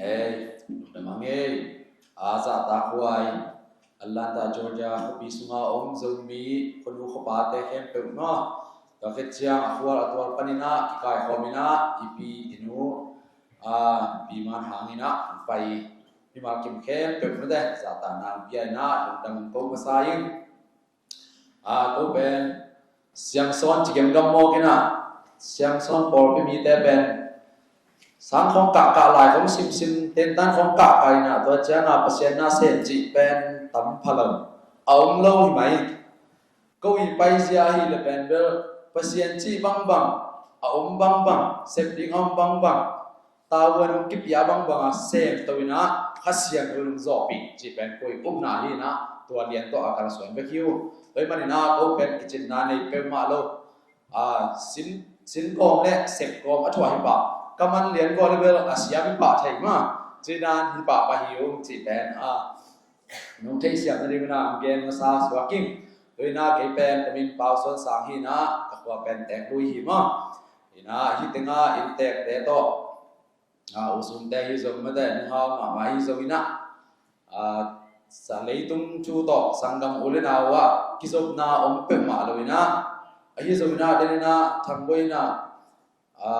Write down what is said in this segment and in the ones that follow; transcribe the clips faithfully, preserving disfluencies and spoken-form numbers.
Ei, lungdam hang ei. A, zahtak huai Atlanta, Georgia khuapi sunga om Zomi khuanu khuapate khempeuh maw, tua khit ciang a khual a tual paninah kikaikhawm inah i pi i nu, a, pi man hanginah hong pai mimal kim khempeuh mate zahtakna hong pia inah lungdam hong ko masa ing. A, ko pen Siangsawn ci gemgam mawk inah, Siangsawn pawlpi mite pen sang khawng kahkah, lai khawng simsim, tentan khawng kahkah inah, tua cianga Pasian na sem cih pen tam pha lo, a om lo hi mai. Ko i paizia ahih le pen bel Pasian cih bangbang, a om bangbang, sep ding a om bangbang, tavuan hong kipia bangbanga semto inah Kha Siangtho in hong zawhpih cih pen ko i upna hi inah, tua lian tawh a kalsuan bek hi uh. Tua ahih maninah ko pen kicinna nei peuhmah lo. A, sin, sin kawm le sep kawm a thuah hi pah. Ka man lian kawm le bel a siam hi pah thei mah. Cinan hi pah pah hi ung cih pen, a, nong theihsiam nading inah hong gen masa suak ing. Tua inah kei pen ka min Pau Suan Sang hi inah, ka khua pen Teek Lui hi maw. Inah hih tenga innteekte tawh, a, u Sumte hi zong mate, nu hau mahmah hi zong inah, a, sa leitung thu tawh sanggam u le nau ah kizopna om peuhmah lo inah, ahi zong inah den inah Thang Boi inah, a,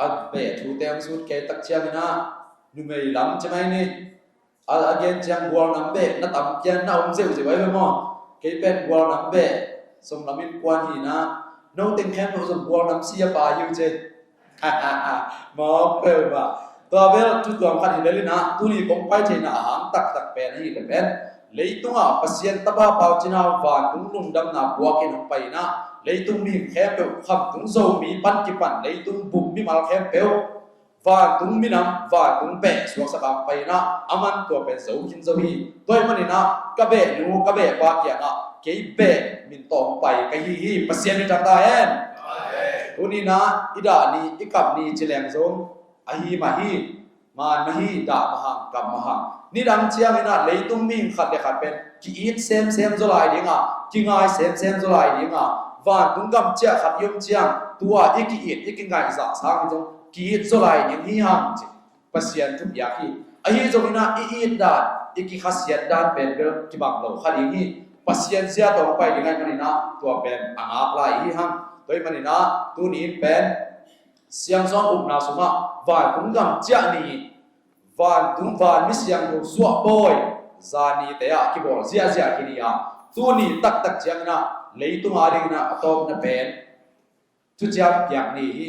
a beh thute hong sut kei tak ciang inah numei lam ci mai ni. A, a gen ciang gualnam beh na tam kian na om zeuhzeuh ai ve maw. Kei pen gualnam beh sunglam innkuan hi inah, no teng khempeuh zong gualnam si a pa hi uh ci. Mawk peuhmah. Tua bel thu tuam khat hi lel inah, tuni kong pai theihna a hang taktak pen ahih le pen leitungah Pasian tapa Pau Cin Hau vantung lungdamna puakin hong pai inah, leitung mihing khempeuh, khamtung Zomi pan kipan leitung bum mimal khempeuh, vantung minam, vantung beh suaksak a hong pai inah, a man tua pen zo khin zo hi. Tua ahih maninah ka beh nu, ka beh pa kiangah kei beh min tawh hong pai ka hi hi. Pasian min thang ta hen. Tuninah i dah ni, i kap ni ci leng zong ahi mah hi. Man mah hi, dah mah hang, kap mah hang. Nidang ciang inah leitung mihing khat le khat pen ki-it semsem zaw lai dinga, kingai semsem zaw lai dinga, vantung gam ciah khat i om ciang tua i ki-it i kingaihzah sangin zong ki-it zaw lai ding hi hang ci. Pasian thupiak hi. Ahi zong inah i it dan, i kikhasiat dan pen bel kibang lo kha ding hi. Pasian zia tawh hong pai ding ahih maninah tua pen a ngak lai hi hang. Tua ahih maninah tuni in pen Siangsawn upna sungah vantung gam ciah ni, vantung, van mi siangtho suah pawi zanite ah kibawl ziahziah kini a, tuni taktak ciang inah leitung ading inah a tawpna pen thuciam piak ni hi.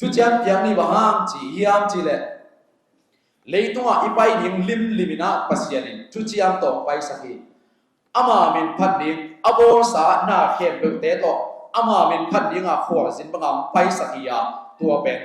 Thuciam piak ni bang hang ci hiam cih leh leitungah i pai ding limlim inah Pasian in thuciam tawh paisak hi. Ama min phat ding, a bawlsa na khempeuhte tawh ama min phat dinga khualzin banga hong paisak hi a, tua pen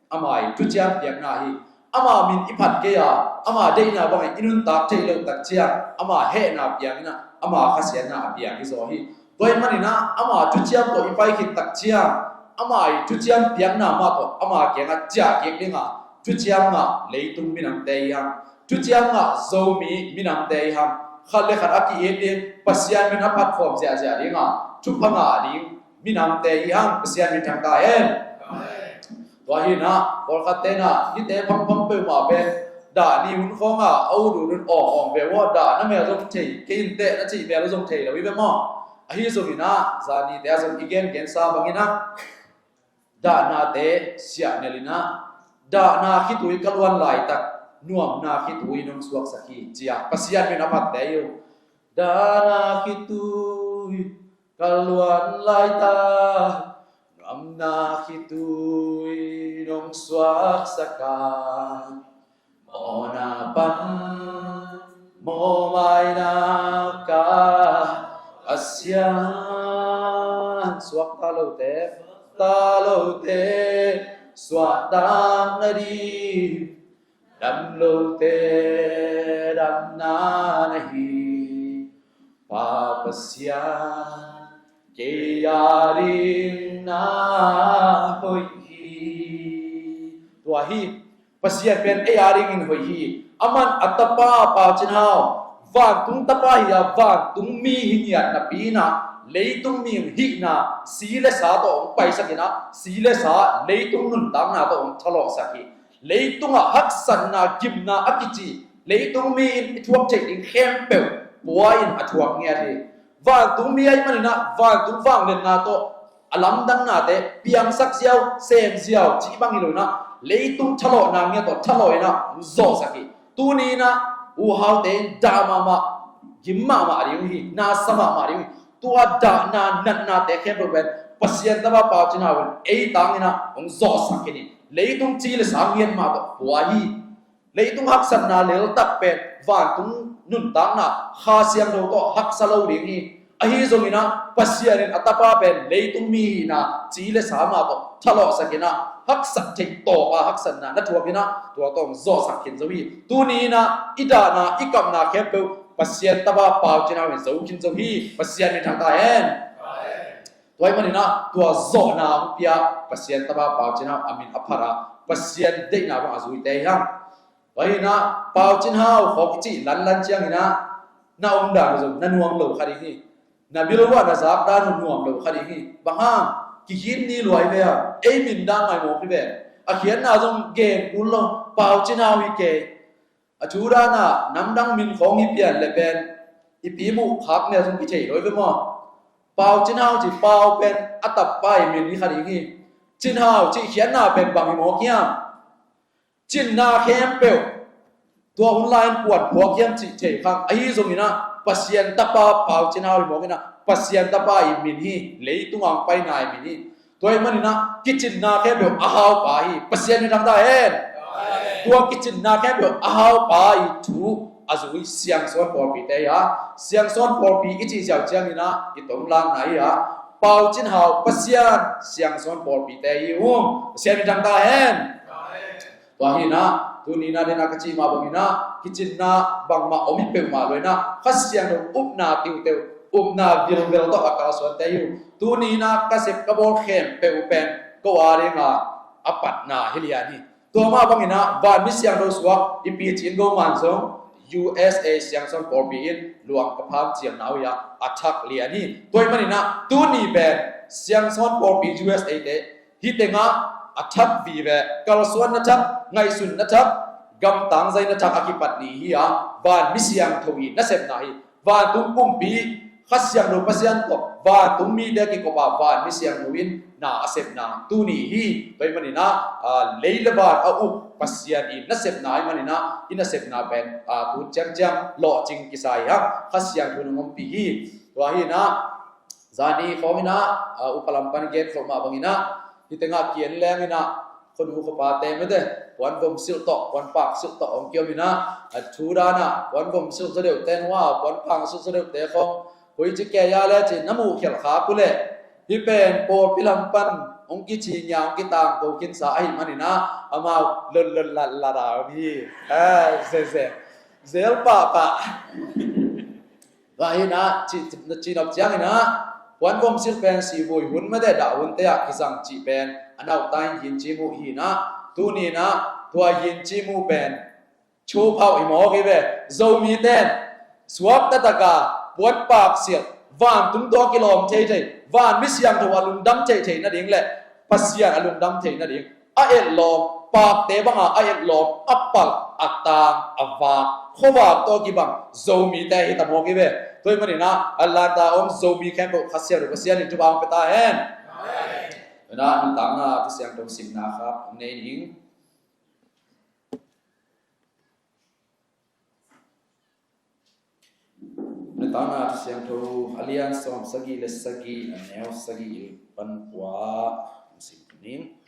ama i thuciam piakna hi. Ama min i phat kei a, ama deihna bangin i nuntak theih loh tak ciang ama hehna piang inah ama khasiatna a piang hi zaw hi. Tua ahih maninah ama thuciam tawh i pai khit tak ciang ama i thuciam piakna mah tawh ama kiangah ciah kik dinga thuciam ngah leitung minamte hi hang. Thuciam ngah Zomi minamte hi hang. Khat le khat a ki-it ding, Pasian min a phatkhawm ziahziah dinga thupha ngah ding minamte hi hang. Pasian min thang ta hen. Tua hi inah pawlkhatte inah hihte phangphang peuhmah pen dah ni hun khawnga a ut ut un awng awng ve uh a, dah na mel zong thei, kei innte na cih mel uh zong thei lo hi ve maw. Ahi zong inah zanite ah zong i gengensa bang inah dahnate siahnel inah, dahna khitui ka luan laitak nuamna khitui nong suaksak hi ci a, Pasian min a phatte hi uh. Dahna khitui ka luan laitak nuamna khitui nong suaksak a, mawhna pan mawhmaina ka Pasian, suakta lote, ta lote suahtak nading, dam lote damna na hi. Pa Pasian, kei ading na hoih hi. Tua hi, Pasian pen ei adingin hoih hi. Aman a tapa Pau Cin Hau vantung tapa hi a, vantung mi hi ngiat napi inah leitung mi hong hihna si le sa tawh hong paisak inah, si le sa leitung nuntakna tawh hong thalawhsak hi. Leitungah haksatna, gimna a kici, leitung mi in i thuak theih ding khempeuh pua in a thuak ngiat hi. Vantung mi ahih manin ah vantung vangliatna tawh a lamdangnate piangsak ziau, sem ziau cih bang hi lo in ah, leitung thalawhna ngiat tawh thalawh in ah hong zawhsak hi. Tuni in ah uhaute in dah mahmah, gim mahmah ding uh hi, na sa mahmah ding uh hi. Tua dahna natnate khempeuh pen Pasian tapa Pau Cin Hau in ei tang in ah hong zawhsak khin hi. Leitung ci le sa ngiat mah tawh pua hi. Leitung haksatna leltak pen vantung nuntakna Kha Siangtho tawh haksa lo ding hi. Ahi zongin ah Pasian in a tapa pen leitung mi hihna ci le sa mah tawh thalawhsak in ah haksat theih tawpa haksatna na thuak in ah tua tawh hong zawhsak khin zo hi. Tuni in ah i dahna i kapna khempeuh Pasian tapa Pau Cin Hau in zo khin zo hi. Pasian min thang ta hen. Tua ahih manin ah tua zawhna hong pia Pasian tapa Pau Cin Hau a min a phat a, Pasian deihna bang a zuite hi hang. Tua hi in ah Pau Cin Hau khawng i cih lanlan ciangin ah na omdan uh zong na nuam lo kha ding hi. Na bil uh ah na zakdan uh nuam lo kha ding hi. Bang hang, kikhin ni lua hi ve a, ei min dan mah hi mawk hi ve. A khiatna zong gen kul lo, Pau Cin Hau hi kei. A thu dan ah namdang min khawng hi pian le pen i pi muh khak ne zong i thei lo hi ve maw? Pau Cin Hau ci, Pau pen a tapa i min hi kha ding hi. Cin Hau cih khiatna pen bang hi mawk hiam? Cinna khempeuh tua hun lai-in kuan phuak hiam cih thei kha. Ahi zongin ah Pasian tapa Pau Cin Hau hi mawk in ah Pasian tapa i min hi. Leitung a hong paina i min hi. Tua ahih manin ah kicinna khempeuh a haupa hi. Pasian min thang ta hen. Tua kicinna khempeuh a haupa i thu a zui Siangsawn pawlpite hi a, Siangsawn pawlpi i cih ziau ciangin ah i tong lakna hi a, Pau Cin Hau Pasian Siangsawn pawlpite hi ung. Pasian min thang ta hen. Tua hi in ah tuni in ah den a ka cih mah bangin ah kicinna bangmah om hi peuhmah lo in ah Kha Siangtho upna tiuteu, upna vilvel tawh a kalsuante hi uh. Tuni in ah ka sep ka bawl khempeuh uh pen ko a ding a a patna hi lian hi. Tua mah bangin ah vanmi siangtho suak i pici in go man zong U S A Siangsawn pawlpi in luang ka pham ciamna uh hi a, a thak lian hi. Tua ahih manin ah tuni pen Siangsawn pawlpi U S A te hih tengah a thak vive, kalsuanna thak, ngaihsunna thak, gamtang zaina thak a kipat ni hi a, vanmi siangtho i nasepna hi. Vantung kumpi Kha Siangtho Pasian tawh vantung mite kikop a vanmi siangtho in na a sepna tuni hi. Tua ahih manin ah, ah, lei le van a uk Pasian i nasepna ahih manin ah i nasepna pen, ah, tu ciangciang lawhcing kisa hi hang. Kha Siangtho in hong ompih hi. Tua hi in ah zani khawng in ah, ah, upa lam pan gen khawh mah bangin ah hih tengah kian leng in ah khuanu khuapate mete puanvom silh tawh, puanpak silh tawh hong kiom in ah, a thu dan ah puanvom silh zaw deuhte nuam a, puanpak silh zaw deuhte khawng koi ci kei a le ci na muh khialh kha uh leh hih pen pawlpi lam pan hong kici ngia hong kitangko khinsa ahih manin ah amau lotlot latlat a om hi. Eh, zeze. Zel pahpah. Tua hi in ah, ci, ci, na cinop ciangin ah puanvom silh pen sihvui hun mete dah hunte ah kizang cih pen a nauta in yin ci muh hi in ah, tuni in ah tua yin ci muh pen chupau i mawk hi ve. Zomite in suak taktak a puanpak silh, vantung tawh kilawm theithei, vanmi siangtho a lungdam theithei nading le Pasian a lungdam thei nading a etlawm, pakte banga a etlawm, a palh, a tang, a vak, khuavak tawh kibang Zomite hi ta mawk hi ve. Tua ahih manin ah Atlanta om Zomi khempeuh Kha Siangtho Pasian in thupha hong pia ta hen. Tua in ah nuntakna Kha Siangtho simna khat hong nei ning. Nuntakna Kha Siangtho a lian sawm sagih le sagih, a neu sagih pan kua hong sim ning.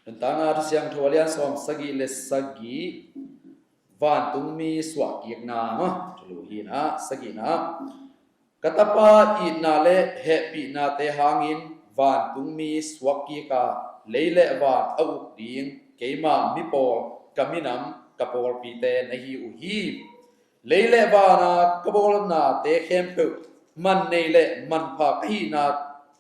Nuntakna Kha Siangtho a lian sawm sagih le sagih, vantungmi suahkikna, maw, thulu hi in ah, sagihna. Ka tapa itna le hehpihnate hangin vantungmi suakkik a, lei le van a uk ding keima mipawl, ka minam, ka pawlpite na hi uh hi. Lei le vana ka bawlnate khempeuh, man nei le manpha ka hihna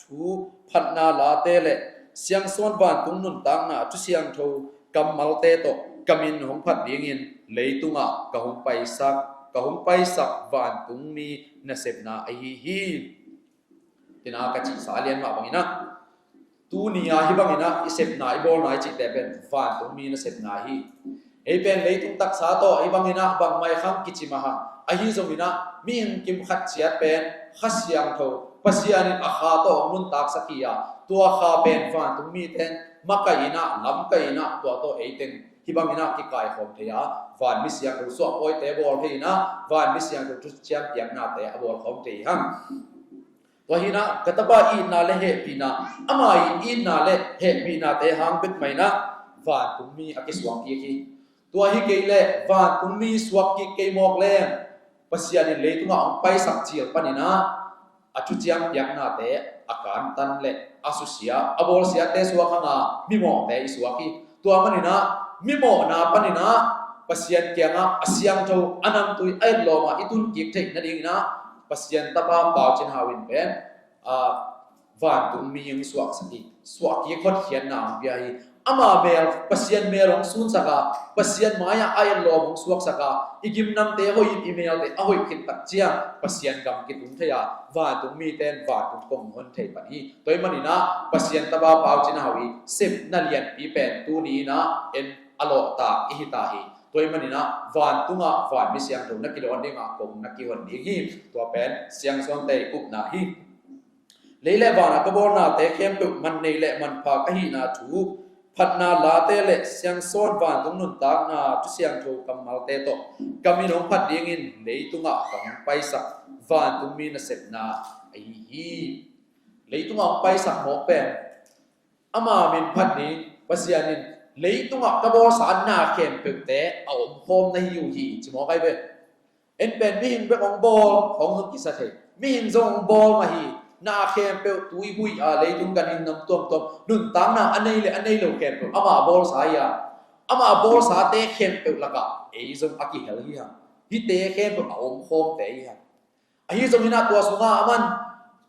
thu phatna late le Siangsawn vantung nuntakna thu siangtho kammalte tawh ka min hong phat dingin leitungah ka hong paisak, ka hong paisak vantungmi nasepna ahi hi. Tina ka cihsa lian mah bangin ah, tuni-a hih bangin ah i sepna, i bawlna, i cihte pen vantungmi nasepna hi. Ei pen leitung taksa tawh hih bangin ah bangmah khang kici mah hang. Ahi zongin ah mihing kim khat ciat pen Kha Siangtho, Pasian in a Kha tawh hong nuntaksak hi a, tua Kha pen vantungmi ten makaih in ah, lamkaih in ah, tua tawh ei teng hih bangin ah kikaikhawm thei a, van mi siangtho suahpawite bawl thei in ah, van mi siangtho thuciam piaknate a bawlkhawm thei hi hang. Tua hi in ah ka Tapa itna le hehpihna, ama itna le hehpihnate hang bek mah in ah vantungmi a kisuak kik hi. Tua hi kei leh vantungmi suak kik kei mawk leng Pasian in leitungah hong paisak cil panin ah a thuciam piaknate a kantan le a susia, a bawlsiate suak hang a, mimawhte i suak hi. Tua manin ah mimawhna panin ah Pasian kiangah a siangtho, a namtui, a etlawm ah i tun kik theih nadingin ah Pasian Tapa Pau Cin Hau in pen, a, vantungmi hong suaksak hi. Suak kik hotkhiatna hong pia hi. Ama mel, Pasian mel hong sunsak a, Pasian mai-ah a etlawm hong suaksak a, i gimnamte hoih in i melte a hoih khit tak ciang Pasian gam kitung thei a, vantungmi ten vantung kong hon thei pan hi. Tua hi manin ah Pasian Tapa Pau Cin Hau i sepna lianpi pen tuni in ah en a lawhtak i hi ta hi. Tua hi manin ah vantungah van mi siangtho na kilawn ding a, kong na kihon ding hi. Tua pen Siangsawnte i upna hi. Lei le van a ka bawlnate khempeuh man nei le manpha ka hihna thu, phatna late le siangsawn vantung nuntakna thu siangtho kammalte tawh ka min hong phat dingin leitungah ka hong paisak vantungmi nasepna ahi hi. Leitungah hong paisak mawk pen ama min phat ni, Pasian in leitungah ka bawlsa na khempeuhte a omkhawm na hi uh hi, ci mawk ai ve. En pen mihing bek hong bawl hong hong kisa thei. Mihing zong hong bawl mah hi. Na khempeuh tui huih a, leitung ganhing nam tuamtuam nuntakna a nei le a nei lo khempeuh ama bawlsa hi a, ama bawlsate khempeuh lakah ei zong a kihel hi hang. Hihte khempeuh a omkhawmte hi hang. Ahi zongin ah tua sungah aman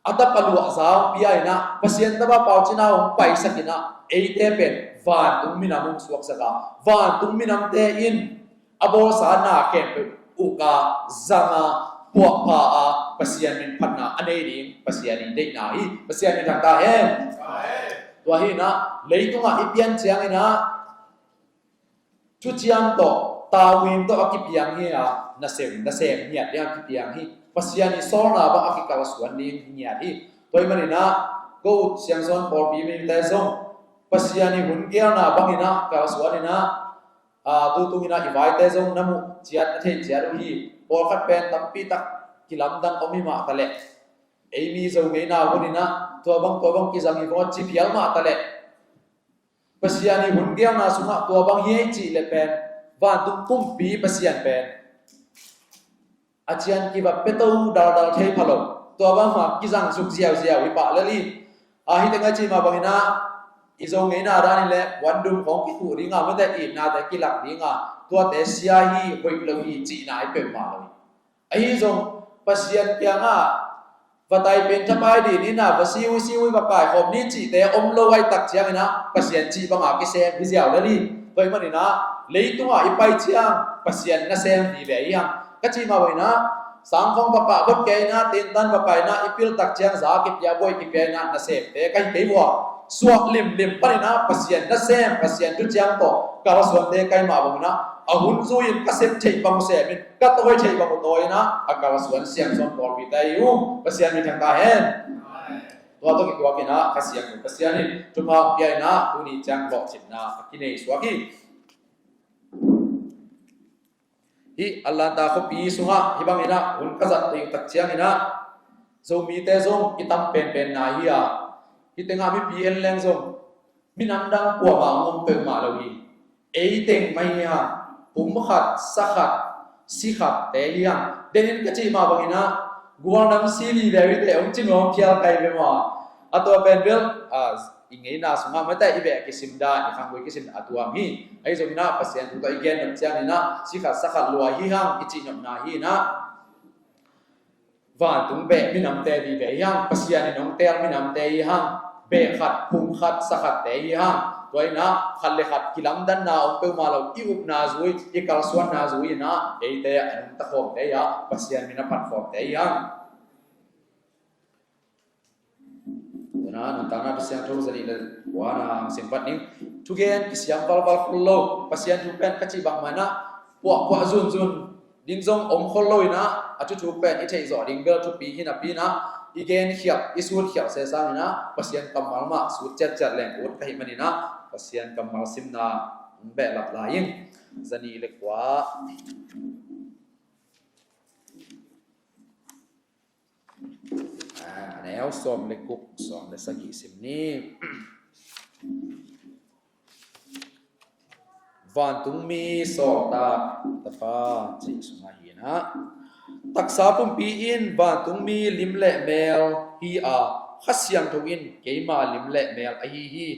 a tapa luahza hong pia in ah, Pasian Tapa Pau Cin Hau hong paisak in ah, eite pen vantung minam hong suaksak a, vantung minamte in a bawlsa na khempeuh uk a, zang a, puahpha a, Pasian min phatna a nei ding Pasian in deihna hi. Pasian min thang ta hen. Tua hi in ah leitungah i pian ciangin ah thuciam tawh, tavuim tawh a kipiang hi a, nasem, nasem ngiat ding a kipiang hi. Pasian i sawlna bang a kikalsuan ding ngiat hi. Tua hi manin ah ko Siangsawn pawlpi mite zong Pasian i hun gelna bangin ah kalsuan in ah, a, tu tungin ah i vaite zong na muh ciat, na theih ciat uh hi. Pawlkhat pen tampi tak kilamdang om hi mah ta leh, ei Mizo ngeina hun in ah tua bang, tua bang kizang hi vawt ci phial mah ta leh, Pasian i hun gelna sungah tua bang hi ei cih le pen, vantung pumpi Pasian pen a cian kiva peto daldal thei pha lo. Tua bang mah kizang suk ziauziau hi pah lel hi. A, hih teng a cih mah bangin ah i Zo ngeina dan in le puandum khawng kikhuh ding a, mate itnate kilak ding a, tuate sia hi, hoih lo hi cihna hi peuhmah lo hi. Ahi zong Pasian kiangah va tai pen thapai dih ni na, va siui siui va kaikhawm ni cihte om lo ahih tak ciangin ah Pasian cih banga kisem hi ziau lel hi. Tua hi manin ah leitungah i pai ciang Pasian nasem vive hi hang. Ka cih mah bangin ah sangkhong va kah, bot kei in ah, tentan va kah in ah, i pil tak ciang za kipia, buai kipia in ah nasemte ka hi kei vua. Suak limlim panin ah Pasian nasem, Pasian thuciam tawh kalsuante ka hih mah bangin ah, a hun zui-in ka sep theih bang uh semin, ka tawi theih bang uh tawi in ah, a kalsuan Siangsawn pawlpite hi uh. Pasian min thang ta hen. Tua tawh kituakin ah Kha Siangtho Pasian in thupha pia in ah tuni ciang lawhcinna a kinei suak hi. Hih Atlanta khuapi sungah hih bangin ah hun ka zat theih uh tak ciangin ah Zomite zong i tam penpen nai hi a, hih tengah mipi en leng zong minam dang kuamah hong om peuhmah lo hi. Ei teng mah hi hang, pum khat, sa khat, si khatte hi hang. Denin ka cih mah bangin ah gualnam si vive hite hong ci nuam phial kai ve maw. A tua pen bel, a, i ngeina sungah mate i beh kisim dan, i khanggui kisim a tuam hi. Ahi zongin ah Pasian thu tawh i gen nop ciangin ah si khat sa khat lua hi hang i cih nopna hi in ah, vantung beh minamte vive hi hang, Pasian in hong teel minamte hi hang, beh khat, phung khat, sa khatte hi hang. Tua inah khat le khat kilamdanna om peuhmah lo, i upna zui, i kalsuanna zui inah eite a nungta khawmte hi a, Pasian min a phat khawmte hi hang. Tuna nuntakna Pasian thu zanih le kuana ang sim vat ning. Thugen kisiam valval khol lo, Pasian thu pen ka cih bangmah inah puahpuah zunzun ding zong om khol lo inah, a thuthu pen i theih zawh ding bel thupi hi napi inah, i gen khialh, i sut khialh se sang inah, Pasian kammal mah sut ciatciat leng ut ka hih man inah, Pasian kammal simna hong behlap lai ing. Zanih le kua, a neu sawm le guk, sawm le sagih sim ni. Vantungmi sawltak tapa cih sungah hi inah, taksa pumpi in vantungmi lim le mel hi a, Kha Siangtho in keima lim le mel ahi hi.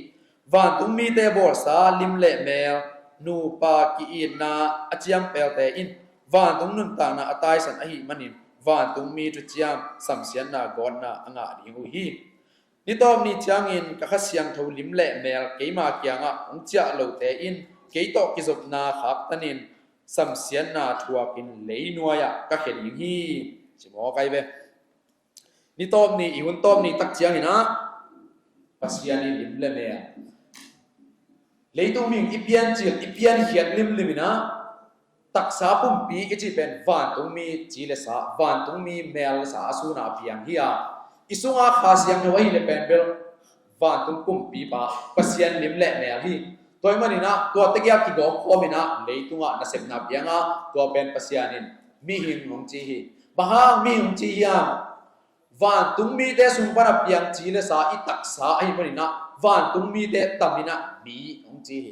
Vantungmite bawlsa lim le mel, nupa ki-itna a ciampelte in vantung nuntakna a taisan ahih manin, vantungmi thuciam samsiatna gawtna a ngah ding uh hi. Nitawp ni ciangin ka Kha Siangtho lim le mel keima kiangah hong ciah lote in kei tawh kizopna khaktanin samsiatna thuakin leinuai-ah ka khia ding hi. Ci mawk ai ve. Nitawp ni, i hun tawp ni tak ciang inah Pasian i lim le mel, leitung mihing i piancil, i piankhiat limlim inah, taksa pumpi i cih pen vantungmi ci le sa, vantungmi mel le sa a sunah a piang hi a, i sungah Kha Siangtho ahih le pen bel vantung kumpipa, Pasian lim le mel hi. Tua ahih man inah tua tegel kigawm khawm inah leitungah nasepna piang a, tua pen Pasian in mihing hong ci hi. Bang hang mihing hong ci hiam? Vantungmite sung pana piang ci le sa i taksa ahih man inah vantungmite tam inah mi hong ci hi.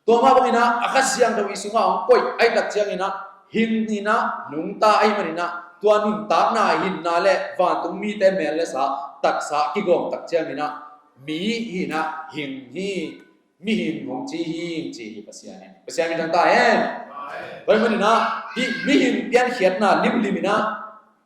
Tua mah bang inah a Kha Siangtho i sungah hong koih ahih tak ciang inah hing inah nungta ahih man inah tua nuntakna hinna le vantungmite mel le sa taksa kigawm tak ciang inah mi hi inah hing hi. Mihing hong ci hi, ci hi Pasian in. Pasian min thang ta hen. Tua ahih man inah hih mihing piankhiatna limlim inah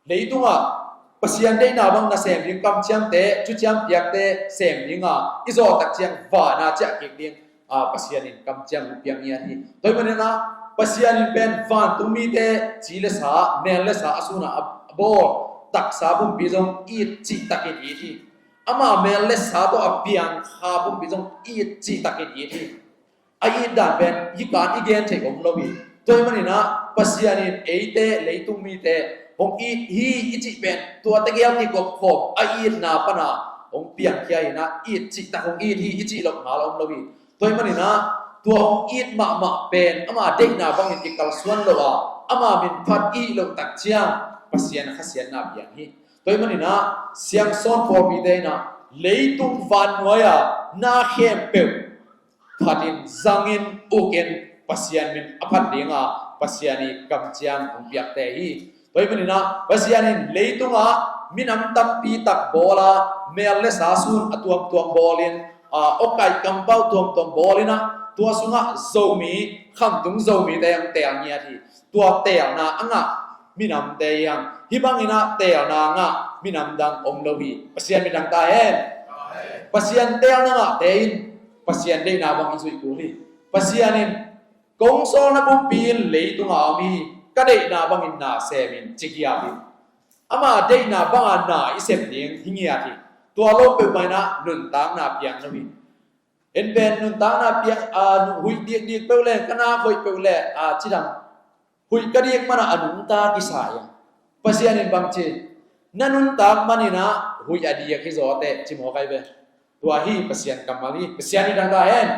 leitungah Pasian deihna bang nasem ding kamciamte, thuciam piakte sem ding a, i zawh tak ciang vana ciah kik ding a, Pasian in kamciam hong piak ngiat hi. Tua ahih man inah Pasian in pen vantungmite ci le sa, mel le sa a sunah a bawl taksa pumpi zong it cihtakin it hi. Ama mel le sa tawh a piang kha pumpi zong it cihtakin it hi. A it dan pen hih kan i gen theih om lo hi. Tua ahih man inah Pasian in eite leitung mite hong it hi i cih pen tua tegel kikop khawm a itna pana hong piangkhia inah it cihtak hong it hi i cih loh ngal om lo hi. Tua ahih man inah tua hong it mahmah pen ama deihna bangin kikalsuan lo a, ama min phat i hih loh tak ciang Pasian khasiatna piang hi. Tua ahih man inah Siangsawn pawlpite inah leitung vannuai a na khempeuh phatin zangin ukin Pasian min a phat dinga Pasian i kamciam hong piakte hi. Tua ahih man inah Pasian in leitungah minam tampi tak bawla, mel le sa sun a tuamtuam bawlin, a, awkaih kampau tuamtuam bawlinah tua sungah Zomi, khamtung Zomite hong teel ngiat hi. Tua teelna a ngah minamte hiam? Hih bang inah teelna ngah minam dang om lo hi. Pasian min thang ta hen. Pasian teelna ngahte in Pasian deihna bang i zuih kul hi. Pasian in kong sawlna pumpi in leitungah a om hi, ka deihna bangin na sem in ci ngiat hi. Ama deihna banga na i sem ding hi ngiat hi. Tua lo peuhmah inah nuntakna piang lo hi. En pen nuntakna piang a, huih dikdik peuh le ka nak hoih peuh le a, cidam huih ka dik mana a nungta kisa hi a. Pasian in bang ci, na nuntak maninah huih a dik hi zaw teh ci mawk ai ve. Tua hi Pasian kammal hi. Pasian in dangda hen.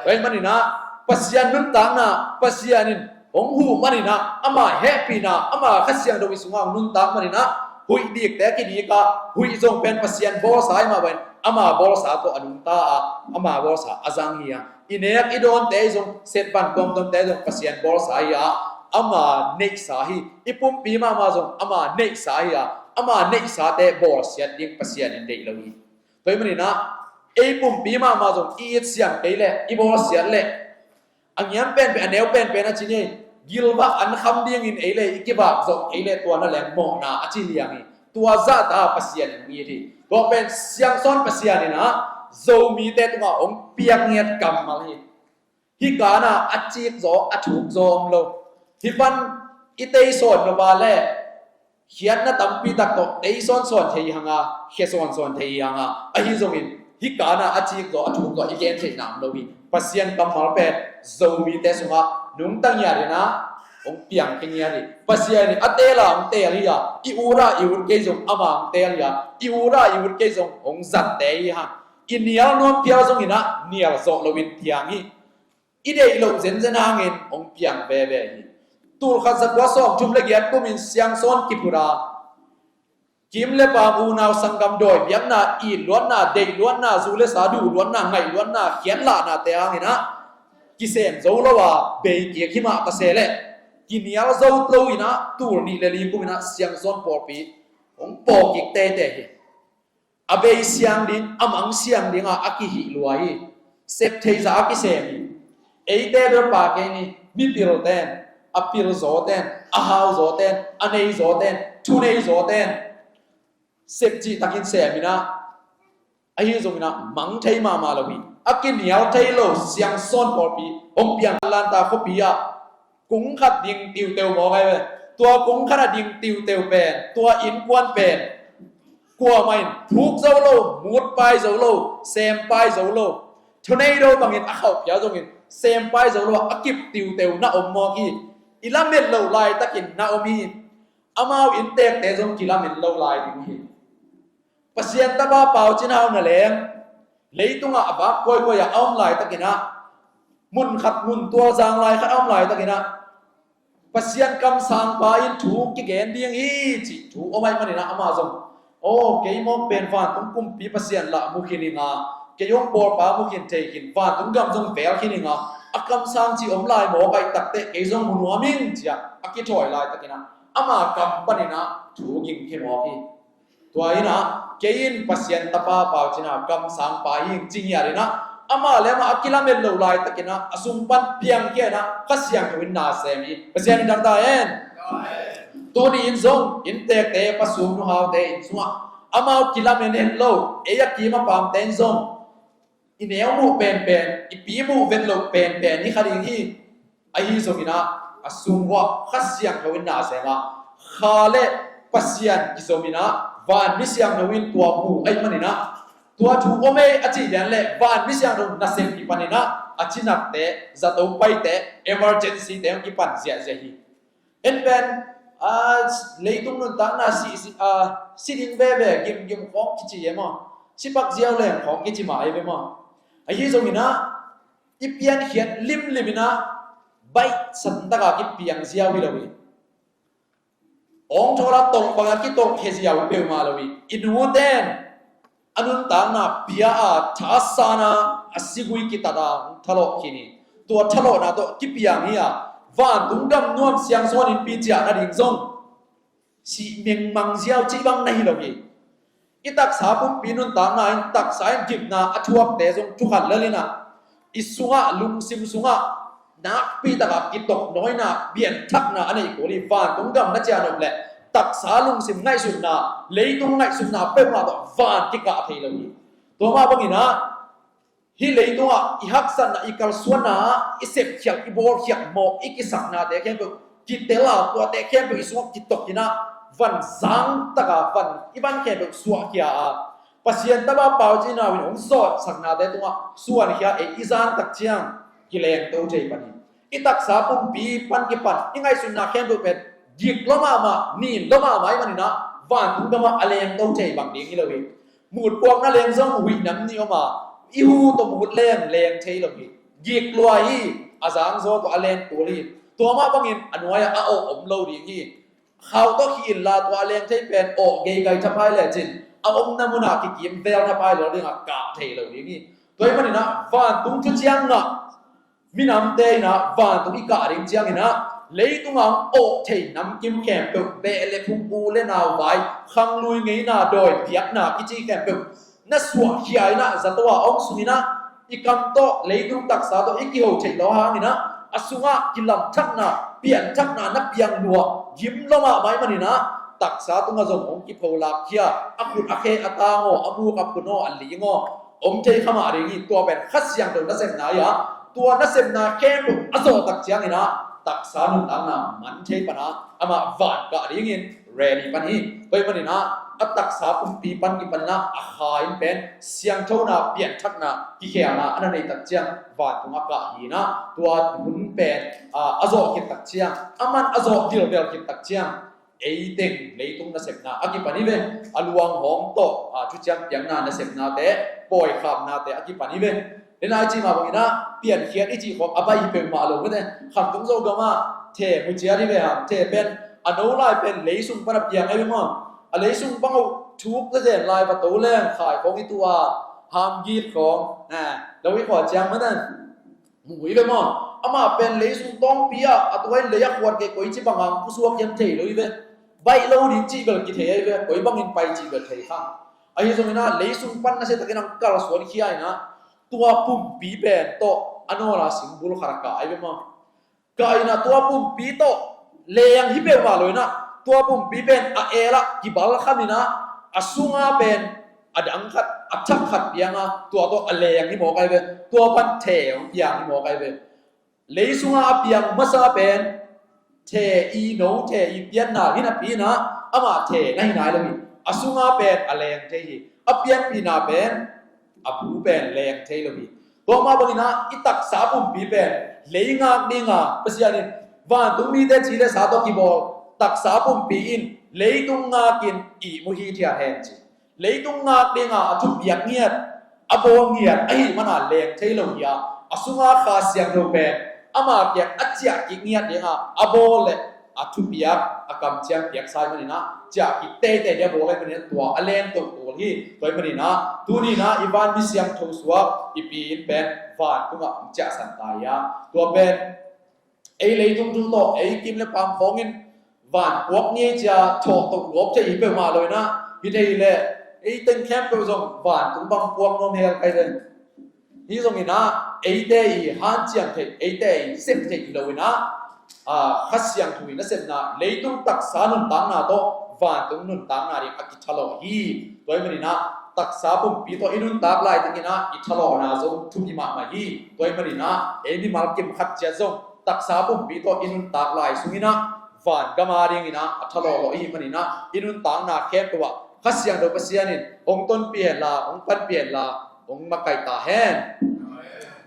Tua ahih maninah Pasian nuntakna, Pasian in hong huh maninah ama hehpihna, ama Kha Siangtho i sungah hong nuntak maninah huih dikte kidika, huih zong pen Pasian bawlsa hi mah bangin ama bawlsa tawh a nungta a, ama bawlsa a zang hi a. I nek i dawnte zong, setvan tuamtuamte zong Pasian bawlsa hi a, ama neihsa hi. I pumpi mahmah zong ama neihsa hi a, ama neihsate bawlsiat ding Pasian in deih lo hi. Tua ahih maninah ei pumpi mahmah zong i itsiam kei leh, i bawlsiat leh, a ngiam penpen, a neu penpen a ci ni, gilvah an kham dingin ei le i kivak zawh kei leh tua na leng mawhna a ci liang hi. Tua zahta Pasian in hong it hi. Tua pen siangsawn Pasian inah Zomite tungah hong piak ngiat kammal hi. Hih kana a cik zaw, a thuk zaw om lo. Hih pan i tei sawn lo ba le khiatna tampi tak tawh tei sawnsawn thei hanga, khia sawnsawn thei hanga, ahi zongin hih kana a cik zaw, a thuk zaw i gen theihna om lo hi. Pasian kammal pen Zomite sungah nungta ngiat inah hong piang kei ngiat hi. Pasian in a tela hong tel hi a, i ura i ut kei zong ama hong tel hi a, i ura i ut kei zong hong zatte hi hang. I nial nuam phial zong inah nial zawh loin piang hi. I deih loh zenzen hangin hong piang veve hi. Tulkhat zakua sawmthum le giat kumin Siangsawn kiphut a, kim le paam, unau sanggam dawi biakna, it luatna, deih luatna, zu le sa duh luatna, ngaih luatna, khiatlahnate hanginah kisem zo lo a, bei kik hi mah ta se leh kinial zo lo inah tul nih le li kuminah Siangsawn pawlpi hong pawkik teitei hi. A bei siang ding, a mang siang dingah a kihih lua hi. Sep theihzah a kisem hi. Eite bel pa kei ni, mipil ten, a pil zaw ten, a hau zaw ten, a nei zaw ten, thunei zaw ten sep cih takin sem inah, ahi zonginah mang thei mahmah lo hi. A kinial thei lo Siangsawn pawlpi hong piang Atlanta khuapi ah kung khat ding tiuteu mawk ahi ve. Tua kung khat a ding tiuteu pen, tua innkuan pen kuamah in phuk zo lo, mutpai zo lo, sempai zo lo. Thunei do bangin a khauhpia zongin sempai zo lo a kip tiuteu na om mawk hi. I lamet loh laitakin na om hi. Amau inntekte zong kilamen lo lai ding hi. Pasian tapa Pau Cin Hau na leng leitungah a vak kawikawi ah a om laitakinah, mun khat mun tualzang lai khat a om laitakinah Pasian kamsangpa in thu kigen ding hi cih thu om aih maninah amah zong, aw, kei mawk pen vantung kumpi Pasian lah mu khin inga, kei hong pawlpa mu khin thei khin, vantung gam zong vel khin inga, a kamsang cih om lai mawk aih takteh kei zong mu nuam ing ciah a kithawi laitakinah ama kam paninah thu ging khe mawk hi. Tua inah kei in Pasian tapa Pau Cin Hau kamsangpa hi ing ci ngiat inah ama le amah a kilamen lo laitakinah a sung pan piangkhia inah Kha Siangtho in na sem hi. Pasian in dangta hen. Tuni in zong inntekte, pasum nuhaute inn sungah amau kilamen het lo, ei a kim a paamte in zong i neu muh penpen, i pi muh vet loh penpen hi kha ding hi. Ahi zonginah a sung uah Kha Siangtho in na sem a, Kha le Pasian kizominah vanmi siangtho in tua mu aih maninah, tua thu om ei a cih lian le vanmi siangtho nasem kipaninah a cinakte, zato paite, emergency-te hong kipan ziahziah hi. En pen, a, leitung nuntakna si, si, a, si ding veve, gimgim khawng kici e maw? Sipak ziau leng khawng kici mah ei ve maw? Ahi zonginah i piankhiat limlim inah baih santaka kipiang ziau hi lo hi. Awngthawla tolh banga kitolh khia ziau hi peuhmah lo hi. I nuten a nuntakna pia a, tha a sana, a sigui kitat a hong thalawh khin hi. Tua thalawhna tawh kipiang hi a, vantung gam nuam Siangsawn innpi ciah nading zong sih mengmang ziau cih bang na hi lo hi. I taksa pumpi nuntakna in taksa in gimna a thuakte zong thukhat lel inah i sungah, lungsim sungah nakpi takah kitok nawina, bianthakna a neih kul hi. Vantung gam na ciah nop leh taksa lungsim ngaihsutna, leitung ngaihsutna peuhmah tawh van kikah thei lo hi. Tua mah banginah hih leitungah i haksatna, i kalsuanna ah i sepkhiat, i bawlkhiat, mawh i kisaknate khempeuh kitel a, tuate khempeuh i sungah kitok inah van zangtaka van, i van khempeuh suahkhia a, Pasian tapa Pau Cin Hau in hong zawhsaknate tungah suankhia ei i zan tak ciang kilengto thei pan hi. I taksa pumpi pan kipan i ngaihsutna khempeuh pen gik lua mahmah, nin lua mahmah aih maninah vantung gamah a lengto thei bang ding hi lo hi. Mutpuakna leng zong huih nam nih om a, i hu tawh mut leng leng thei lo hi. Gik lua hi. A zangzaw tawh a leng kul hi. Tua mah bangin a nuai-ah a awh om lo ding hi. Khau tawh khi inla tua a leng thei pen awh geigai thapai lecin a omna munah kikim vel thapai lo dingah kah thei lo ding hi. Tua aih maninah vantung thuciam ngah minamte inah vantung i kah ding cianginah leitunga hong awh thei namkim khempeuh, beh le phung, u le nau vai, khanglui ngeina, dawi biakna kici khempeuh na suahkhia inah zato a om sunginah i kam tawh, leitung taksa tawh i kiho theih lo hanginah a sungah kilamthakna, pianthakna na piang lua, gim lua mahmah aih maninah taksa tungah zong hong kipholakkhia, a khut a khe a tang aw, a muk a phun aw, a ling aw, om thei kha mah ding hi. Tua pen Kha Siangtho nasepna hi a, tua nasepna khempeuh a zawh tak ciangin ah taksa nuntakna man thei pan a, amah van kah dingin ready pan hi. Tua ahih manin ah a taksa pumpi pan kipan in ah a kha in pen siangthona, pianthakna, kikhelna a na neih tak ciang vantung a kah hi in ah, tua hun pen a, a zawh khit tak ciang, aman a zawh dilbel khit tak ciang, eiteng leitung nasepna a kipan hi ve. A luanghawng tawh a, thuciam piakna nasepnate, pawikhamnate a kipan hi ve. Dena i cih mah bangin ah piankhiat i cih khawng a baih hi peuhmah lo mete. Khamtung Zogam ah the mu ciat hi ve hang. The pen a no lai pen lei sung pan a piang ahi ve maw. A lei sung bang uh thuk zezen lai va to leng khai khawng i tuh a, hamgit khawng, na, lo i khua ciang mete. Mu hi ve maw? Amah pen lei sung tawngpi ah a tua in lei a khuat kei, koi ci bang hang pusuak hiam thei lo hi ve. Baih lo ding cih bel kithei ahi ve, koi bangin pai cih bel thei kha. Ahi zongin ah lei sung pan nasia takin hong kalsuan khia in ah, tua pumpi pen tawh a nawl a singbul khat a kah ahi ve maw? Kah in ah tua pumpi tawh leng hi peuhmah lo in ah, tua pumpi pen a el ah kibalkham in ah, a sung a pen a dang khat, a thak khat piang a, tua tawh a leng hi mawk ahi ve. Tua pan the hong piang hi mawk ahi ve. Lei sung a a piang masa pen the i no, the i pianna hi napi in ah, amah the na hi nai lo hi. A sung a pen a leng thei hi. A pianpihna pen a bu pen leng thei lo hi. Tua mah bangin ah i taksa pumpi pen lei ngak ding a, Pasian in vantung mite ci le sa tawh kibawl taksa pumpi in leitung ngakin ihmu hithiat hen ci. Leitung ngak ding a, a thupiak ngiat, a bawl ngiat ahih man a leng thei lo hi a, a sung a Kha Siangtho pen ama kiang a ciah kik ngiat ding a, a bawl le a thupiak a kamciam piaksa ahih manin ah, ciah kik teitei ding a bawl ahih manin ah, tua a leng to kul hi. Tua ahih manin ah tuni in ah i van mi siangtho suak i pi in pen vantung ah hong ciahsan ta hi a, tua pen ei leitung thu tawh ei kim le pam khawngin van puak ngei cia thawh to gawp thei hi peuhmah lo in ah, hi thei leh ei teng khempeuh zong vantung bang puak nuam hel kai den. Hi zongin ah eite i hanciam theih, eite i sep theih hi lo in ah, a, Kha Siangtho i nasepna, leitung taksa nuntakna tawh vantung nuntakna ding a kithalawh hi. Tua ahih manin ah taksa pumpi tawh i nuntak lai takin ah i thalawhna zong thupi mahmah hi. Tua ahih manin ah ei mimal kim khat ciat zong taksa pumpi tawh i nuntak lai sungin ah van gam a dingin ah a thalawhlawh i hih manin ah i nuntakna khempeuh ah Kha Siangtho Pasian in hong tonpih hen la, hong panpih hen la, hong makaih ta hen.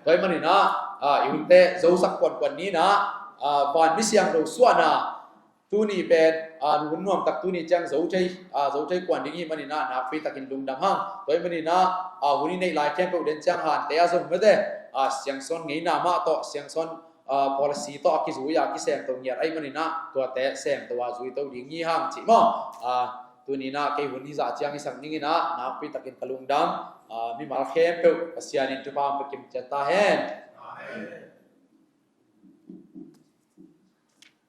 Tua ahih manin ah, a, i hunte zosak puanpuan ni in ah, a, van mi siangtho suahna tuni pen, a, hun nuamtak tuni ciang zo thei, a, zo thei kuan ding i hih manin ah nakpi takin lungdam hang. Tua ahih manin ah, a, hun i neih lai khempeuh den ciang hante a zong mete, a, siangsawn ngeina mah tawh, siangsawn, a, policy tawh a kizui a kisemto ngiat ahih manin ah tuate semto a zuito ding hi hang cih maw? A, tuni in ah kei hun hizah ciang i sak ning in ah nakpi takin ka lungdam. A, mimal khempeuh Pasian in thupha hong pia kim ciat ta hen. Amen.